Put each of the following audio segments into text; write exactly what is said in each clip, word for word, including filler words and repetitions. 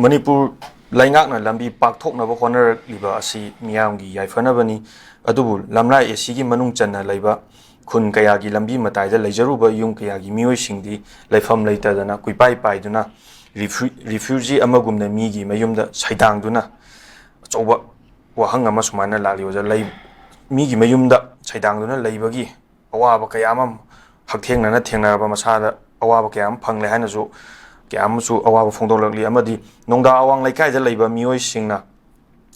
ꯃꯅꯤꯄꯨꯔ ꯂꯩꯉꯥꯛꯅ ꯂꯝꯕꯤ ꯄꯥꯛꯊꯣꯛꯅꯕ ꯍꯣꯠꯅꯔꯛꯂꯤꯕ ꯑꯁꯤ ꯃꯤꯌꯥꯝꯒꯤ ꯌꯥꯏꯐꯅꯕꯅꯤ꯫ ꯑꯗꯨꯕꯨ ꯂꯝꯂꯥꯏ ꯑꯦꯁꯤꯒꯤ ꯃꯅꯨꯡ ꯆꯟꯅ ꯂꯩꯕ ꯈꯨꯟ ꯀꯌꯥꯒꯤ ꯂꯝꯕꯤ ꯃꯇꯥꯏꯗ ꯂꯩꯖꯔꯨꯕ ꯌꯨꯝ ꯀꯌꯥꯒꯤ ꯃꯤꯑꯣꯏꯁꯤꯡꯗꯤ ꯂꯩꯐꯝ ꯂꯩꯇꯗꯅ ꯀꯣꯏꯄꯥꯏ ꯄꯥꯏꯗꯨꯅ ꯔꯤꯐ꯭ꯌꯨ-, ꯔꯤꯐ꯭ꯌꯨꯖꯤ ꯑꯃꯒꯨꯝꯅ ꯃꯤꯒꯤ ꯃꯌꯨꯝꯗ ꯁꯩꯗꯥꯡꯗꯨꯅ ꯑꯆꯧꯕ ꯋꯥꯍꯪ ꯑꯃ ꯁꯨꯃꯥꯏꯅ ꯂꯥꯛꯂꯤ ꯑꯣꯖꯥ꯫ ꯂꯩ-, ꯃꯤꯒꯤ ꯃꯌꯨꯝꯗ ꯁꯩꯗꯥꯡꯗꯨꯅ ꯂꯩꯕꯒꯤ ꯑꯋꯥꯕ ꯀꯌꯥ ꯑꯃ ꯍꯛꯊꯦꯡꯅꯅ ꯊꯦꯡꯅꯔꯕ, ꯃꯁꯥꯗ ꯑꯋꯥꯕ ꯀꯌꯥ ꯑꯃ ꯐꯪꯂꯦ ꯍꯥꯏꯅꯁꯨ ꯀꯌꯥ ꯑꯃꯁꯨ ꯑꯋꯥꯕ ꯐꯣꯡꯗꯣꯛꯂꯛꯂꯤ꯫ ꯑꯃꯗꯤ ꯅꯣꯡꯗꯥ ꯑꯋꯥꯡ ꯂꯩꯀꯥꯏꯗ ꯂꯩꯕ ꯃꯤꯑꯣꯏꯁꯤꯡꯅ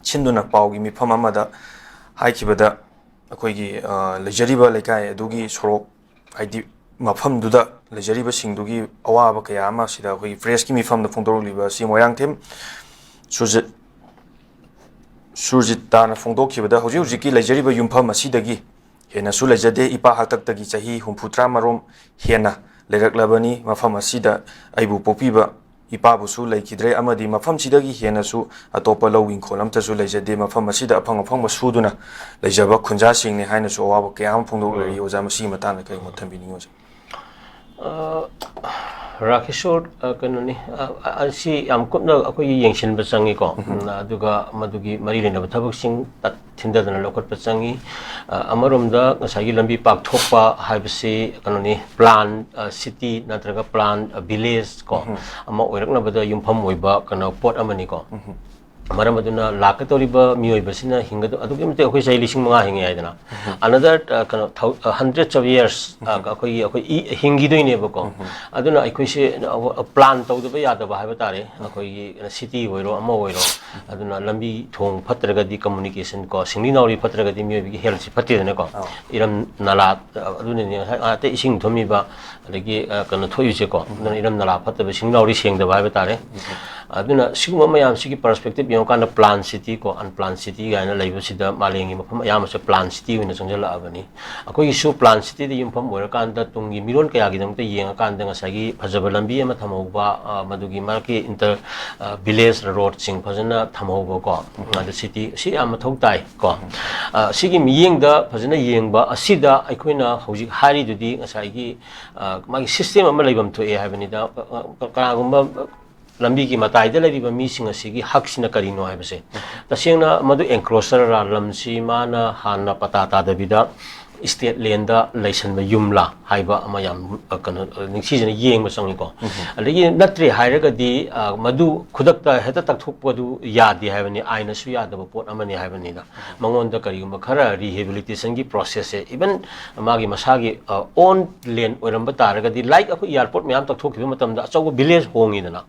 ꯁꯤꯟꯗꯨꯅ ꯄꯥꯎꯒꯤ ꯃꯤꯐꯝ ꯑꯃꯗ ꯍꯥꯏꯈꯤꯕꯗ, ꯑꯩꯈꯣꯏꯒꯤ, ꯑ, ꯂꯩꯖꯔꯤꯕ ꯂꯩꯀꯥꯏ ꯑꯗꯨꯒꯤ ꯁꯣꯔꯣꯛ, ꯍꯥꯏꯗꯤ ꯃꯐꯝꯗꯨꯗ ꯂꯩꯖꯔꯤꯕꯁꯤꯡꯗꯨꯒꯤ ꯑꯋꯥꯕ ꯀꯌꯥ ꯑꯃ ꯁꯤꯗ ꯑꯩꯈꯣꯏꯒꯤ ꯄ꯭ꯔꯦꯁꯀꯤ ꯃꯤꯐꯝꯗ ꯐꯣꯡꯗꯣꯔꯛꯂꯤꯕ ꯑꯁꯤ ꯃꯣꯏꯔꯥꯡꯊꯦꯝ ꯁꯨꯔꯖꯤꯠ, ꯁꯨꯔꯖꯤꯠꯇꯥꯅ ꯐꯣꯡꯗꯣꯛꯈꯤꯕꯗ, ꯍꯧꯖꯤꯛ ꯍꯧꯖꯤꯛꯀꯤ ꯂꯩꯖꯔꯤꯕ ꯌꯨꯝꯐꯝ ꯑꯁꯤꯗꯒꯤ ꯍꯦꯟꯅꯁꯨ ꯂꯩꯖꯗꯦ꯫ ꯏꯄꯥ ꯍꯥꯛꯇꯛꯇꯒꯤ ꯆꯍꯤ ꯍꯨꯝꯐꯨꯇꯔꯥ ꯃꯔꯣꯝ ꯍꯦꯟꯅ ꯂꯩꯔꯛꯂꯕꯅꯤ꯫ ꯃꯐꯝ ꯑꯁꯤꯗ ꯑꯩꯕꯨ ꯄꯣꯛꯄꯤꯕ ꯏꯄꯥꯕꯨꯁꯨ ꯂꯩꯈꯤꯗ꯭ꯔꯦ, ꯑꯃꯗꯤ ꯃꯐꯝꯁꯤꯗꯒꯤ ꯍꯦꯟꯅꯁꯨ ꯑꯇꯣꯞꯄ ꯂꯧ ꯏꯪꯈꯣꯜ ꯑꯝꯇꯁꯨ ꯂꯩꯖꯗꯦ꯫ ꯃꯐꯝ ꯑꯁꯤꯗ ꯑꯐꯪ ꯑꯐꯪꯕ ꯁꯨꯗꯨꯅ ꯂꯩꯖꯕ ꯈꯨꯟꯖꯥꯁꯤꯡꯅꯤ ꯍꯥꯏꯅꯁꯨ ꯑꯋꯥꯕ ꯀꯌꯥ ꯑꯃ ꯐꯣꯡꯗꯣꯛꯂꯔꯤ꯫ ꯑꯣꯖꯥ, ꯃꯁꯤꯒꯤ ꯃꯇꯥꯡꯗ ꯀꯔꯤ ꯃꯣꯠ ꯊꯝꯕꯤꯅꯤꯡꯉꯤ ꯑꯣꯖꯥ? ꯑ, ꯔꯥꯀꯦꯁꯣꯔ, ꯑ, ꯀꯩꯅꯣꯅꯤ, ꯑ, ꯑ, ꯑꯁꯤ ꯌꯥꯝ ꯀꯨꯞꯅ ꯑꯩꯈꯣꯏꯒꯤ ꯌꯦꯡꯁꯤꯟꯕ ꯆꯪꯉꯤꯀꯣ꯫ ꯎꯝ, ꯑꯗꯨꯒ ꯃꯗꯨꯒꯤ ꯃꯔꯤ ꯂꯩꯅꯕ ꯊꯕꯛꯁꯤꯡ ꯇꯠ-, ꯊꯤꯟꯊꯗꯅ ꯂꯧꯈꯠꯄ ꯆꯪꯉꯤ꯫ ꯑ, ꯑꯃꯔꯣꯝꯗ ꯉꯁꯥꯏꯒꯤ ꯂꯝꯕꯤ ꯄꯥꯛꯊꯣꯛꯄ ꯍꯥꯏꯕꯁꯤ ꯀꯩꯅꯣꯅꯤ, ꯄ꯭ꯂꯥꯟ, ꯑ, ꯁꯤꯇꯤ ꯅꯠꯇ꯭ꯔꯒ ꯄ꯭ꯂꯥꯟ, ꯑ, ꯚꯤꯂꯦꯖ ꯀꯣ, ꯎꯝ, ꯑꯃ ꯑꯣꯏꯔꯛꯅꯕꯗ ꯌꯨꯝꯐꯝ ꯑꯣꯏꯕ ꯀꯩꯅꯣ ꯄꯣꯠ ꯑꯃꯅꯤꯀꯣ꯫ ꯎꯝ꯫ ꯃꯔꯝ ꯑꯗꯨꯅ ꯂꯥꯛꯀꯗꯧꯔꯤꯕ ꯃꯤꯑꯣꯏꯕꯁꯤꯅ ꯍꯤꯡꯒꯗ-, ꯑꯗꯨꯛꯀꯤ ꯃꯇꯤꯛ ꯑꯩꯈꯣꯏ ꯆꯍꯤ ꯂꯤꯁꯤꯡ ꯃꯉꯥ ꯍꯤꯡꯉꯦ ꯍꯥꯏꯗꯅ, ꯎꯝ, another, ꯑ, ꯀꯩꯅꯣ, thou-, ꯑ, hundreds of years, ꯑ, ꯎꯝ, ꯑꯩꯈꯣꯏꯒꯤ, ꯑꯩꯈꯣꯏ ꯏ-, ꯍꯤꯡꯈꯤꯗꯣꯏꯅꯦꯕꯀꯣ꯫ ꯎꯝ꯫ ꯑꯗꯨꯅ ꯑꯩꯈꯣꯏꯁꯦ, ꯑ, ꯄ꯭ꯂꯥꯟ ꯇꯧꯗꯕ ꯌꯥꯗꯕ ꯍꯥꯏꯕ ꯇꯥꯔꯦ꯫ ꯎꯝ꯫ ꯑꯩꯈꯣꯏꯒꯤ ꯁꯤꯇꯤ ꯑꯣꯏꯔꯣ, ꯑꯃ ꯑꯣꯏꯔꯣ, ꯑꯗꯨꯅ ꯂꯝꯕꯤ ꯊꯣꯡ ꯐꯠꯇ꯭ꯔꯒꯗꯤ ꯀꯝꯃꯨꯅꯤꯀꯦꯁꯟ ꯀꯣ, ꯁꯤꯡꯂꯤ ꯅꯥꯎꯔꯤ ꯐꯠꯇ꯭ꯔꯒꯗꯤ ꯃꯤꯑꯣꯏꯕꯒꯤ ꯍꯦꯜꯠꯁꯤ ꯐꯠꯇꯦꯗꯅꯀꯣ꯫ ꯑꯧ꯫ ꯏꯔꯝ ꯅꯂꯥ, ꯑ, ꯑꯗꯨꯅꯅꯦ ꯉꯁꯥꯏ ꯑꯥꯗ ꯏꯁꯤꯡ ꯊꯨꯝꯃꯤꯕ, ꯑꯗꯒꯤ, ꯑ, ꯀꯩꯅꯣ ꯊꯣꯛꯏꯁꯦꯀꯣ꯫ ꯎꯝ꯫ ꯑꯗꯨꯅ ꯏꯔꯝ ꯅꯂꯥ ꯐꯠꯇꯕ, ꯁꯤꯡꯂꯤ ꯅꯥꯎꯔꯤ ꯁꯦꯡꯗꯕ ꯍꯥꯏꯕ ꯇꯥꯔꯦ꯫ ꯎꯝ꯫ ꯑꯗꯨꯅ ꯁꯤꯒꯨꯝꯕ ꯃꯌꯥꯝꯁꯤꯒꯤ ꯄꯔꯁꯄꯦꯛꯇꯤꯞ ꯌꯦꯡꯉꯀꯥꯟꯗ ꯄ꯭ꯂꯥꯟ ꯁꯤꯇꯤ ꯀꯣ, ꯑꯟꯄ꯭ꯂꯥꯟ ꯁꯤꯇꯤ ꯀꯥꯏꯅ ꯂꯩꯕꯁꯤꯗ ꯃꯥꯂꯦꯝꯒꯤ ꯃꯐꯝ ꯑꯌꯥꯝꯕꯁꯦ ꯄ꯭ꯂꯥꯟ ꯁꯤꯇꯤ ꯑꯣꯏꯅ ꯆꯪꯁꯤꯜꯂꯛꯑꯕꯅꯤ꯫ ꯑꯩꯈꯣꯏꯒꯤꯁꯨ ꯄ꯭ꯂꯥꯟ ꯁꯤꯇꯤꯗ ꯌꯨꯝꯐꯝ ꯑꯣꯏꯔꯀꯥꯟꯗ ꯇꯨꯡꯒꯤ ꯃꯤꯔꯣꯟ ꯀꯌꯥꯒꯤꯗꯃꯛꯇ ꯌꯦꯡꯉꯀꯥꯟꯗ ꯉꯁꯥꯏꯒꯤ ꯐꯖꯕ ꯂꯝꯕꯤ ꯑꯃ ꯊꯝꯍꯧꯕ, ꯑ, ꯃꯗꯨꯒꯤ ꯃꯔꯛꯀꯤ ꯏꯟꯇꯔ, ꯑ, ꯚꯤꯂꯦꯖ ꯔꯣꯗꯁꯤꯡ ꯐꯖꯅ ꯊꯝꯍꯧꯕꯀꯣ, ꯑꯗ ꯁꯤꯇꯤ ꯁꯤ ꯌꯥꯝ ꯃꯊꯧ ꯇꯥꯏ ꯀꯣ꯫ ꯑ, ꯁꯤꯒꯤ ꯃꯤꯠꯌꯦꯡꯗ ꯐꯖꯅ ꯌꯦꯡꯕ ꯑꯁꯤꯗ ꯑꯩꯈꯣꯏꯅ ꯍꯧꯖꯤꯛ ꯍꯥꯏꯔꯤꯗꯨꯗꯤ ꯉꯁꯥꯏꯒꯤ, ꯑ, ꯃꯥꯒꯤ ꯁꯤꯁꯇꯦꯝ ꯑꯃ ꯂꯩꯐꯝ ꯊꯣꯛꯑꯦ ꯍꯥꯏꯕꯅꯤꯗ꯫ ꯑ, ꯑ, ꯀꯅꯥꯒꯨꯝꯕ ꯂꯝꯕꯤꯒꯤ ꯃꯇꯥꯏꯗ ꯂꯩꯔꯤꯕ ꯃꯤꯁꯤꯡ ꯑꯁꯤꯒꯤ ꯍꯛꯁꯤꯅ ꯀꯔꯤꯅꯣ ꯍꯥꯏꯕꯁꯦ꯫ ꯇꯁꯦꯡꯅ ꯃꯗꯨ encroacher ꯔ, ꯂꯝꯁꯤ ꯃꯥꯅ ꯍꯥꯟꯅ ꯄꯇꯥ ꯇꯥꯗꯕꯤꯗ state land ꯗ ꯂꯩꯁꯟꯕ ꯌꯨꯝꯂꯥ ꯍꯥꯏꯕ ꯑꯃ ꯌꯥꯝ, ꯑ, ꯀꯩꯅꯣ, ꯑ, ꯅꯤꯡꯊꯤꯖꯅ ꯌꯦꯡꯕ ꯆꯪꯉꯤꯀꯣ꯫ ꯑꯗꯒꯤ ꯅꯠꯇ꯭ꯔꯦ ꯍꯥꯏꯔꯒꯗꯤ, ꯑ, ꯃꯗꯨ ꯈꯨꯗꯛꯇ ꯍꯦꯛꯇ ꯇꯛꯊꯣꯛꯄꯗꯨ ꯌꯥꯗꯦ ꯍꯥꯏꯕꯅꯤ, ꯑꯥꯏꯟꯅꯁꯨ ꯌꯥꯗꯕ ꯄꯣꯠ ꯑꯃꯅꯤ ꯍꯥꯏꯕꯅꯤꯗ꯫ ꯃꯉꯣꯟꯗ ꯀꯔꯤꯒꯨꯝꯕ ꯈꯔ rehabilitation ꯒꯤ process ꯁꯦ, even ꯃꯥꯒꯤ ꯃꯁꯥꯒꯤ, ꯑ, own land ꯑꯣꯏꯔꯝꯕ ꯇꯥꯔꯒꯗꯤ, like ꯑꯩꯈꯣꯏ airport ꯃꯌꯥꯝ ꯇꯛꯊꯣꯛꯈꯤꯕ ꯃꯇꯝꯗ ꯑꯆꯧꯕ village ꯍꯣꯡꯉꯤꯗꯅ꯫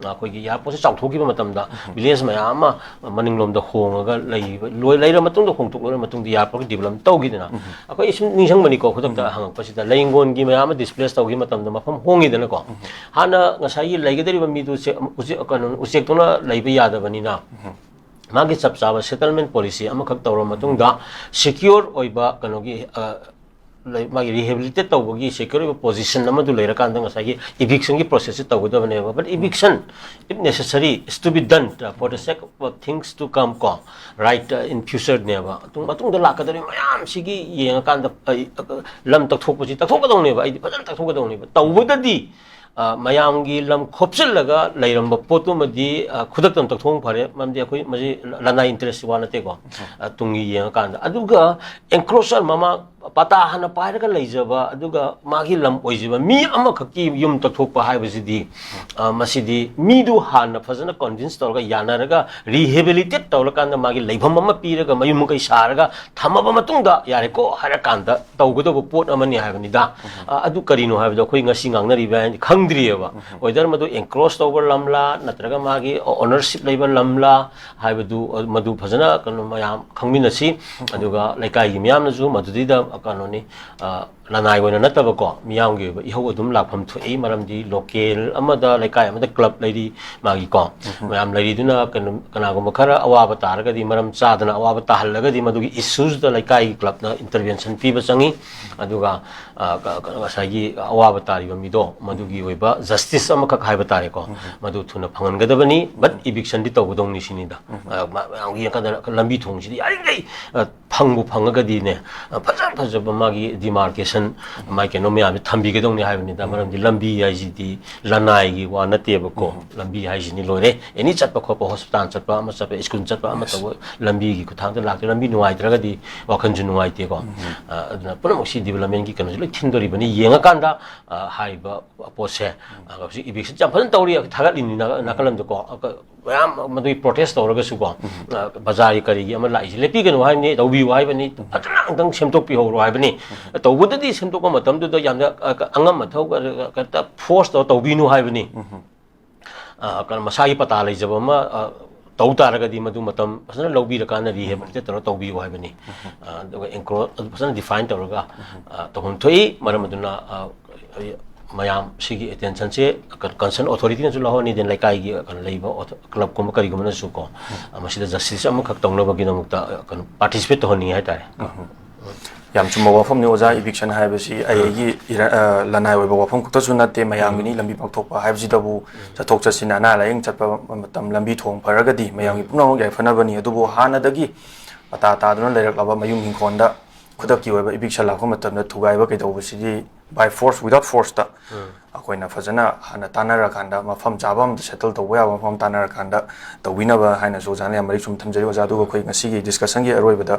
ꯑꯩꯈꯣꯏꯒꯤ airport ꯁꯦ ꯆꯥꯎꯊꯣꯛꯈꯤꯕ ꯃꯇꯝꯗ village ꯃꯌꯥꯝ ꯑꯃ ꯃꯅꯤꯡꯂꯣꯝꯗ ꯍꯣꯡꯉꯒ ꯂꯩꯕ, ꯂꯣꯏ-, ꯂꯩꯔ ꯃꯇꯨꯡꯗ, ꯍꯣꯡꯗꯣꯛ ꯂꯣꯏꯔ ꯃꯇꯨꯡꯗ airport ꯀꯤ develop ꯇꯧꯈꯤꯗꯅ꯫ ꯑꯩꯈꯣꯏ ꯁꯨꯝ ꯅꯤꯡꯁꯤꯡꯕꯅꯤꯀꯣ, ꯈꯨꯗꯛꯇ ꯍꯪꯉꯛꯄꯁꯤꯗ, ꯂꯩꯉꯣꯟꯒꯤ ꯃꯌꯥꯝ ꯑꯃ displace ꯇꯧꯈꯤꯕ ꯃꯇꯝꯗ ꯃꯐꯝ ꯍꯣꯡꯉꯤꯗꯅꯀꯣ꯫ ꯍꯥꯟꯅ ꯉꯁꯥꯏꯒꯤ ꯂꯩꯒꯗꯧꯔꯤꯕ ꯃꯤꯗꯨ ꯎꯆꯦꯛ, ꯎꯆꯦꯛ, ꯀꯩꯅꯣ, ꯎꯆꯦꯛꯇꯨꯅ ꯂꯩꯕ ꯌꯥꯗꯕꯅꯤꯅ, ꯃꯥꯒꯤ ꯆꯞ ꯆꯥꯕ settlement policy ꯑꯃꯈꯛ ꯇꯧꯔ ꯃꯇꯨꯡꯗ, secure ꯑꯣꯏꯕ ꯀꯩꯅꯣꯒꯤ, ꯑ, ꯂꯩ-, ꯃꯥꯒꯤ rehabilitate ꯇꯧꯕꯒꯤ secure ꯑꯣꯏꯕ position ꯑꯃꯗꯨ ꯂꯩꯔꯀꯥꯟꯗ ꯉꯁꯥꯏꯒꯤ eviction ꯒꯤ process say ꯇꯧꯒꯗꯕꯅꯦꯕ꯫ But eviction, if necessary, is to be done, uh, for the sake of things to come ꯀꯣ, right, uh, in future ꯅꯦꯕ꯫ ꯃꯇꯨꯡ-, ꯃꯇꯨꯡꯗ ꯂꯥꯛꯀꯗꯧꯔꯤꯕ ꯃꯌꯥꯝꯁꯤꯒꯤ ꯌꯦꯡꯉꯀꯥꯟꯗ, ꯑ, ꯑ, ꯂꯝ ꯇꯛꯊꯣꯛꯄꯁꯤ ꯇꯛꯊꯣꯛꯀꯗꯧꯅꯦꯕ, ꯑꯩꯗꯤ ꯐꯖꯅ ꯇꯛꯊꯣꯛꯀꯗꯧꯅꯦꯕ꯫ ꯇꯧꯕꯗꯗꯤ, ꯑ, ꯃꯌꯥꯝꯒꯤ ꯂꯝ ꯈꯣꯞꯆꯤꯜꯂꯒ ꯂꯩꯔꯝꯕ ꯄꯣꯠꯇꯨꯃꯗꯤ, ꯑ, ꯈꯨꯗꯛꯇ ꯑꯗꯨꯝ ꯇꯛꯊꯣꯛꯄ ꯐꯔꯦ, ꯃꯔꯝꯗꯤ ꯑꯩꯈꯣꯏ ꯃꯁꯤ ꯂꯅꯥꯏ interest ꯀꯤ ꯋꯥ ꯅꯠꯇꯦꯀꯣ꯫ ꯑ, ꯇꯨꯡꯒꯤ ꯌꯦꯡꯉꯀꯥꯟꯗ꯫ ꯑꯗꯨꯒ encroacher ꯃꯃꯥ ꯄꯇꯥ ꯍꯥꯟꯅ ꯄꯥꯏꯔꯒ ꯂꯩꯖꯕ, ꯑꯗꯨꯒ ꯃꯥꯒꯤ ꯂꯝ ꯑꯣꯏꯖꯕ ꯃꯤ ꯑꯃꯈꯛꯀꯤ ꯌꯨꯝ ꯇꯛꯊꯣꯛꯄ ꯍꯥꯏꯕꯁꯤꯗꯤ, ꯑ, ꯃꯁꯤꯗꯤ ꯃꯤꯗꯨ ꯍꯥꯟꯅ ꯐꯖꯅ convince ꯇꯧꯔꯒ, ꯌꯥꯅꯔꯒ, rehabilitate ꯇꯧꯔꯀꯥꯟꯗ, ꯃꯥꯒꯤ ꯂꯩꯐꯝ ꯑꯃ ꯄꯤꯔꯒ, ꯃꯌꯨꯝ ꯃꯀꯩ ꯁꯥꯔꯒ ꯊꯝꯃꯕ ꯃꯇꯨꯡꯗ ꯌꯥꯔꯦꯀꯣ ꯍꯥꯏꯔꯀꯥꯟꯗ ꯇꯧꯒꯗꯧꯕ ꯄꯣꯠ ꯑꯃꯅꯤ ꯍꯥꯏꯕꯅꯤꯗ꯫ ꯑ, ꯑꯗꯨ ꯀꯔꯤꯅꯣ ꯍꯥꯏꯕꯗꯣ ꯑꯩꯈꯣꯏ ꯉꯁꯤ ꯉꯥꯡꯅꯔꯤꯕ ꯍꯥꯏꯗꯤ ꯈꯪꯗ꯭ꯔꯤꯑꯕ꯫ Whether ꯃꯗꯨ encroach ꯇꯧꯕ ꯂꯝꯂꯥ, ꯅꯠꯇ꯭ꯔꯒ ꯃꯥꯒꯤ ownership ꯂꯩꯕ ꯂꯝꯂꯥ ꯍꯥꯏꯕꯗꯨ, ꯑ, ꯃꯗꯨ ꯐꯖꯅ, ꯀꯩꯅꯣ, ꯃꯌꯥꯝ ꯈꯪꯃꯤꯟꯅꯁꯤ꯫ ꯑꯗꯨꯒ ꯂꯩꯀꯥꯏꯒꯤ ꯃꯤꯌꯥꯝꯅꯁꯨ ꯃꯗꯨꯗꯩꯗ, ꯀꯩꯅꯣꯅꯤ, ꯑ, ꯂꯅꯥꯏ ꯑꯣꯏꯅ ꯅꯠꯇꯕꯀꯣ, ꯃꯤꯌꯥꯝꯒꯤ ꯑꯣꯏꯕ ꯏꯍꯧ ꯑꯗꯨꯝ ꯂꯥꯛꯐꯝ ꯊꯣꯛꯏ꯫ ꯃꯔꯝꯗꯤ local ꯑꯃꯗ, ꯂꯩꯀꯥꯏ ꯑꯃꯗ club ꯂꯩꯔꯤ, ꯃꯥꯒꯤꯀꯣ, ꯃꯌꯥꯝ ꯂꯩꯔꯤꯗꯨꯅ, ꯀꯩꯅꯣ, ꯀꯅꯥꯒꯨꯝꯕ ꯈꯔ ꯑꯋꯥꯕ ꯇꯥꯔꯒꯗꯤ, ꯃꯔꯝ ꯆꯥꯗꯅ ꯑꯋꯥꯕ ꯇꯥꯍꯜꯂꯒꯗꯤ, ꯃꯗꯨꯒꯤ issue ꯗꯨꯗ ꯂꯩꯀꯥꯏꯒꯤ club ꯅ intervention ꯄꯤꯕ ꯆꯪꯉꯤ꯫ ꯑꯗꯨꯒ, ꯑ, ꯀ-, ꯀ-, ꯉꯁꯥꯏꯒꯤ ꯑꯋꯥꯕ ꯇꯥꯔꯤꯕ ꯃꯤꯗꯣ, ꯃꯗꯨꯒꯤ ꯑꯣꯏꯕ justice ꯑꯃꯈꯛ ꯍꯥꯏꯕ ꯇꯥꯔꯦꯀꯣ, ꯃꯗꯨ ꯊꯨꯅ ꯐꯪꯍꯟꯒꯗꯕꯅꯤ꯫ But eviction ꯗꯤ ꯇꯧꯒꯗꯧꯅꯤ ꯁꯤꯅꯤꯗ꯫ ꯑ, ꯃ-, ꯃꯌꯥꯝꯒꯤ ꯌꯦꯡꯀꯥꯟꯗ ꯂꯝꯕꯤ ꯊꯣꯡꯁꯤꯗꯤ ꯌꯥꯔꯤꯈꯩ, ꯑ, ꯐꯪꯕꯨ ꯐꯪꯉꯒꯗꯤꯅꯦ, ꯑ, ꯐꯖ ꯐꯖꯕ ꯃꯥꯒꯤ demarcation ꯃꯥꯏ ꯀꯩꯅꯣ ꯃꯌꯥꯝꯁꯦ ꯊꯝꯕꯤꯒꯗꯧꯅꯤ ꯍꯥꯏꯕꯅꯤꯗ꯫ ꯃꯔꯝꯗꯤ ꯂꯝꯕꯤ ꯍꯥꯏꯁꯤꯗꯤ ꯂꯅꯥꯏꯒꯤ ꯋꯥ ꯅꯠꯇꯦꯕꯀꯣ꯫ ꯂꯝꯕꯤ ꯍꯥꯏꯁꯤꯅꯤ ꯂꯣꯏꯔꯦ꯫ ꯑꯦꯅꯤ ꯆꯠꯄ ꯈꯣꯠꯄ, ꯍꯣꯁꯄꯤꯇꯥꯜ ꯆꯠꯄ, ꯑꯃ ꯆꯠꯄ, ꯁ꯭ꯀꯨꯜ ꯆꯠꯄ, ꯑꯃ ꯇꯧꯕ, ꯂꯝꯕꯤꯒꯤ ꯈꯨꯠꯊꯥꯡꯗ ꯂꯥꯛꯇꯦ꯫ ꯂꯝꯕꯤ ꯅꯨꯡꯉꯥꯏꯇ꯭ꯔꯒꯗꯤ ꯋꯥꯈꯜꯁꯨ ꯅꯨꯡꯉꯥꯏꯇꯦꯀꯣ꯫ ꯑ, ꯑꯗꯨꯅ ꯄꯨꯝꯅꯃꯛꯁꯤ ꯗꯤꯕꯂꯞꯃꯦꯟꯒꯤ ꯀꯩꯅꯣꯁꯤ ꯂꯣꯏ ꯊꯤꯟꯗꯣꯔꯤꯕꯅꯤ꯫ ꯌꯦꯡꯉꯀꯥꯟꯗ, ꯑ, ꯍꯥꯏꯔꯤꯕ ꯄꯣꯠꯁꯦ, ꯑ, ꯍꯧꯖꯤꯛ ꯏꯚꯤꯛꯁꯟ ꯌꯥꯝ ꯐꯖꯅ ꯇꯧꯔꯤ, ꯊꯥꯒꯠꯂꯤꯅꯤ ꯅꯥ-, ꯅꯥꯀꯜ ꯑꯃꯗꯀꯣ꯫ ꯑ, ꯃꯌꯥꯝ ꯃꯗꯨꯒꯤ ꯄ꯭ꯔꯣꯇꯦꯁ ꯇꯧꯔꯒꯁꯨꯀꯣ, ꯑ, ꯕꯖꯥꯔꯒꯤ ꯀꯔꯤꯒꯤ ꯑꯃ ꯂꯥꯛꯏꯁꯦ ꯂꯦꯞꯄꯤꯒꯅꯨ ꯍꯥꯏꯕꯅꯤ, ꯇꯧꯕꯤꯌꯨ ꯍꯥꯏꯕꯅꯤ, ꯐꯖꯅ ꯑꯝꯇꯪ ꯁꯦꯝꯗꯣꯛꯄꯤꯍꯧꯔꯣ ꯍꯥꯏꯕꯅꯤ꯫ ꯇꯧꯕꯗꯗꯤ ꯁꯦꯝꯗꯣꯛꯄ ꯃꯇꯝꯗꯨꯗ ꯌꯥꯝꯅ, ꯑ, ꯑꯉꯝ ꯑꯊꯧ, ꯑ, ꯀꯩꯝꯇ ꯐꯣꯔꯁ ꯇꯧꯔ ꯇꯧꯕꯤꯅꯨ ꯍꯥꯏꯕꯅꯤ꯫ ꯑ, ꯀꯩꯅꯣ, ꯃꯁꯥꯒꯤ ꯄꯇꯥ ꯂꯩꯖꯕ ꯑꯃ, ꯑ, ꯇꯧ ꯇꯥꯔꯒꯗꯤ ꯃꯗꯨ ꯃꯇꯝ ꯐꯖꯅ ꯂꯧꯕꯤꯔꯀꯥꯟꯗ ꯔꯤꯍꯦꯕꯤꯂꯤꯇꯦꯠ ꯇꯧꯔꯒ ꯇꯧꯕꯤꯌꯨ ꯍꯥꯏꯕꯅꯤ꯫ ꯑ, ꯑꯗꯨꯒ ꯑꯦꯟꯀ꯭ꯔꯣ-, ꯑꯗꯨ ꯐꯖꯅ ꯗꯤꯐꯥꯏꯟ ꯇꯧꯔꯒ, ꯑ, ꯇꯧꯐꯝ ꯊꯣꯛꯏ꯫ ꯃꯔꯝ ꯑꯗꯨꯅ, ꯑ, ꯑꯩ ꯃꯌꯥꯝ ꯁꯤꯒꯤ ꯑꯦꯇꯦꯟꯁꯟꯁꯦ ꯀ-, ꯀꯟꯁꯔꯟ ꯑꯣꯊꯣꯔꯤꯇꯤꯅꯁꯨ ꯂꯧꯍꯟꯅꯤ, then ꯂꯩꯀꯥꯏꯒꯤ, ꯑ, ꯀꯩꯅꯣ ꯂꯩꯕ ꯑꯣꯊꯣ-, ꯀ꯭ꯂꯕꯀꯨꯝꯕ ꯀꯔꯤꯒꯨꯝꯕꯅꯁꯨ ꯀꯣ, ꯑ, ꯃꯁꯤꯗ ꯖꯁꯇꯤꯁ ꯑꯃꯈꯛ ꯇꯧꯅꯕꯒꯤꯗꯃꯛꯇ, ꯑ, ꯀꯩꯅꯣ, ꯄꯥꯔꯇꯤꯁꯤꯄꯦꯠ ꯇꯧꯍꯟꯅꯤꯡꯉꯤ ꯍꯥꯏꯇꯥꯔꯦ꯫ ꯌꯥꯝ ꯆꯨꯝꯕ ꯋꯥꯐꯝꯅꯤ ꯑꯣꯖꯥ꯫ ꯏꯚꯤꯛꯁꯟ ꯍꯥꯏꯕꯁꯤ ꯑꯩꯒꯤ ꯏꯔ-, ꯑ, ꯂꯅꯥꯏ ꯑꯣꯏꯕ ꯋꯥꯐꯝ ꯈꯛꯇꯁꯨ ꯅꯠꯇꯦ, ꯃꯌꯥꯝꯒꯤꯅꯤ꯫ ꯂꯝꯕꯤ ꯄꯥꯛꯊꯣꯛꯄ ꯍꯥꯏꯕꯁꯤꯗꯕꯨ ꯆꯠꯊꯣꯛ ꯆꯠꯁꯤꯟ, ꯑꯅꯥ ꯂꯥꯏꯌꯦꯡ ꯆꯠꯄ ꯃꯇꯝ ꯂꯝꯕꯤ ꯊꯣꯡ ꯐꯔꯒꯗꯤ ꯃꯌꯥꯝꯒꯤ ꯄꯨꯝꯅꯃꯛ ꯌꯥꯏꯐꯅꯕꯅꯤ꯫ ꯑꯗꯨꯕꯨ ꯍꯥꯟꯅꯗꯒꯤ ꯄꯇꯥ ꯇꯥꯗꯨꯅ ꯂꯩꯔꯛꯂꯕ ꯃꯌꯨꯝ ꯏꯪꯈꯣꯜꯗ ꯈꯨꯗꯛꯀꯤ ꯑꯣꯏꯕ ꯏꯚꯤꯛꯁꯟ ꯂꯥꯛꯄ ꯃꯇꯝꯗ ꯊꯨꯒꯥꯏꯕ ꯀꯩꯗꯧꯕꯁꯤꯗꯤ by force, without forceꯇ ꯑꯩꯈꯣꯏꯅ ꯐꯖꯅ ꯍꯥꯟꯅ ꯇꯥꯟꯅꯔꯀꯥꯟꯗ ꯃꯐꯝ ꯆꯥꯕ ꯑꯃꯗ ꯁꯦꯇꯜ ꯇꯧꯕ ꯌꯥꯕ ꯃꯐꯝ ꯇꯥꯟꯅꯔꯀꯥꯟꯗ ꯇꯧꯕꯤꯅꯕ ꯍꯥꯏꯅꯁꯨ ꯑꯣꯖꯥꯅ ꯌꯥꯝ ꯃꯔꯤꯛ ꯆꯨꯝꯅ ꯊꯝꯖꯔꯤ꯫ ꯑꯣꯖꯥ, ꯑꯗꯨꯒ ꯑꯩꯈꯣꯏ ꯉꯁꯤꯒꯤ ꯗꯤꯁꯀꯁꯟꯒꯤ ꯑꯔꯣꯏꯕꯗ